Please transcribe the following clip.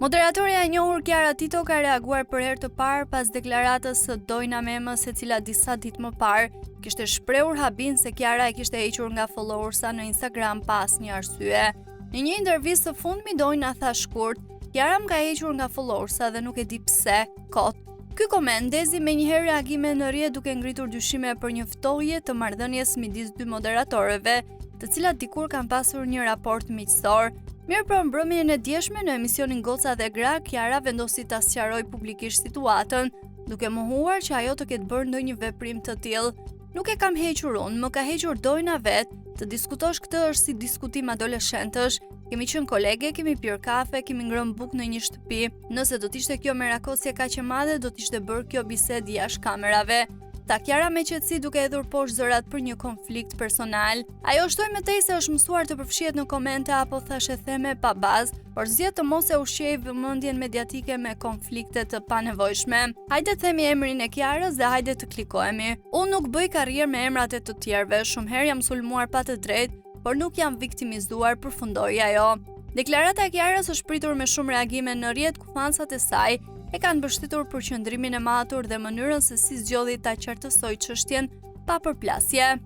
Moderatorja e njohur Kiara Tito ka reaguar për herë të parë pas deklaratës së Dojna Memës, e cila disa ditë më parë kishte shprehur habinë se Kiara e kishte hequr nga followersa në Instagram pa asnjë arsye. Në një intervistë së fundmi Dojna tha shkurt, Kiara më ka hequr nga followersa dhe nuk e di pse, kot. Ky koment ndezi menjëherë reagime në rrjet duke ngritur dyshime për një ftohje të marrëdhënies midis dy moderatorëve, të cilat dikur kanë pasur një raport miqësor. Mirëpo mbrëmjen e djeshme në emisionin Goca dhe Gra, Kiara vendosi ta sqarojë publikisht situatën, duke mohuar që ajo të ketë bërë ndonjë veprim të tillë. Nuk e kam hequr unë, më ka hequr Dojna vetë. Të diskutosh këtë është si diskutim adoleshentësh. Kemi qenë kolege, kemi pirë kafe, kemi ngrënë bukë në një shtëpi. Nëse do të ishte kjo merakosje kaq e madhe, do të ishte bërë kjo bisedë jashtë kamerave. Tha Kiara me qetësi duke hedhur poshtë zërat për një konflikt personal. Ajo shtoi më tej se është mësuar të përfshihet në komente apo thashetheme pa bazë, por zgjedh të mos e ushqejë vëmendjen mediatike me konflikte të panevojshme. Hajde të themi emrin e Kiarës dhe hajde të klikohemi. Unë nuk bëj karrierë me emrat e të tjerëve, shumë herë jam sulmuar pa të drejtë, por nuk jam viktimizuar, përfundoi ajo. Deklarata e Kiarës është pritur me shumë reagime në rrjet ku fansat e saj e kanë mbështetur për qëndrimin e matur dhe mënyrën se si zgjodhi ta qartësojë çështjen pa përplasje.